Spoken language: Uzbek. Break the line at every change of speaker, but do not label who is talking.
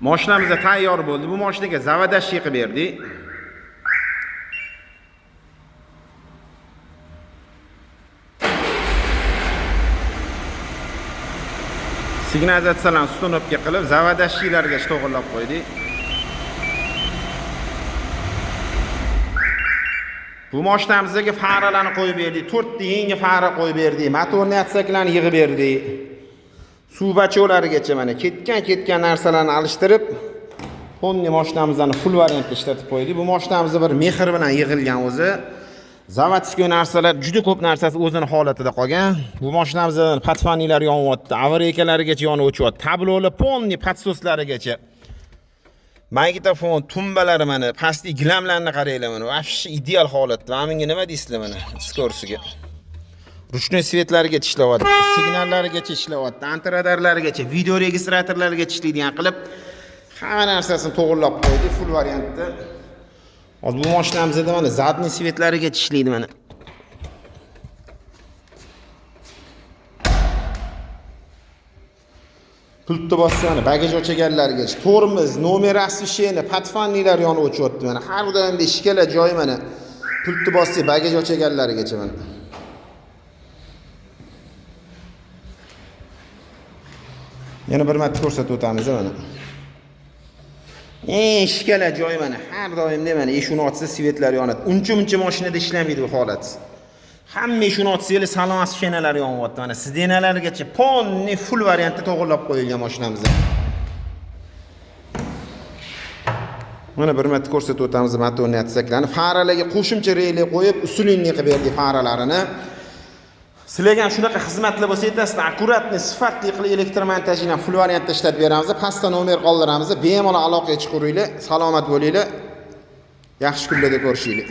Mashinamiz tayyor bo'ldi. Bu mashinaga заводящий qilib berdik. Signalizatsiyalarni установка qilib, заводящий larga to'g'irlab qo'ydik. Bu mashinamizdagi faralarni qo'yib berdik. 4 ta yangi fara qo'yib berdik. Motorni отсек larni yig'ib berdik. Suv bacholarigacha mana ketgan-ketgan narsalarni alishtirib, полный mashinamizni full variantda ishlatib qo'ydik. Bu mashinamizni bir mehr bilan yig'ilgan o'zi. Заводской narsalar juda ko'p narsasi o'zini holatida qolgan. Bu mashinamizda подфарник lar yonyapti, аварийка larigacha yonib o'chyapti. Tablolar полный подсос larigacha. Magnitofon tumbalari mana pastki gilamlarni qaranglar mana вообще ideal holatda. Mana bunga nima deysizlar mana скорость iga. Ручной свет larigacha ishlayapti, signallarigacha ishlayapti, antiradarlarigacha, video registratorlarigacha ishlaydigan qilib hamma narsasini to'g'irlab qo'ydik full variantda. Hozir bu mashinamizda mana задний свет larigacha ishlaydi mana. Pultni bossa mana bagaj ochaganlargacha, tormoz, nomer освещение, подфарник lar yonib o'chyapti mana. Har doimda ishkala joyi mana. Pultni bossak bagaj ochaganlarigacha mana. Yana bir marta ko'rsatib o'tamiz mana. Eng ishkala joyi mana. Har doimda mana eshikni ochsa свет lar yonadi. Uncha-muncha mashinada ishlamaydi bu holat. Hamma eshikni ochsangiz salon освещения lari yonyapti mana. Сиденья largacha полный full variantda to'g'irlab qo'yilgan mashinamizda. Mana bir marta ko'rsatib o'tamiz motorni отсек larni. Faralarga qo'shimcha реле qo'yib, усиленный qilib berdik faralarini. Sizlarga ham shunaqa xizmatlar bo'lsa aytasizlar, аккуратный, sifatli qilib elektromontajini full variantda ishlatib beramiz. Pastda nomer qoldiramiz. Bemalol aloqaga chiqaveringlar. Salomat bo'linglar. Yaxshi kunlarda ko'rishaylik.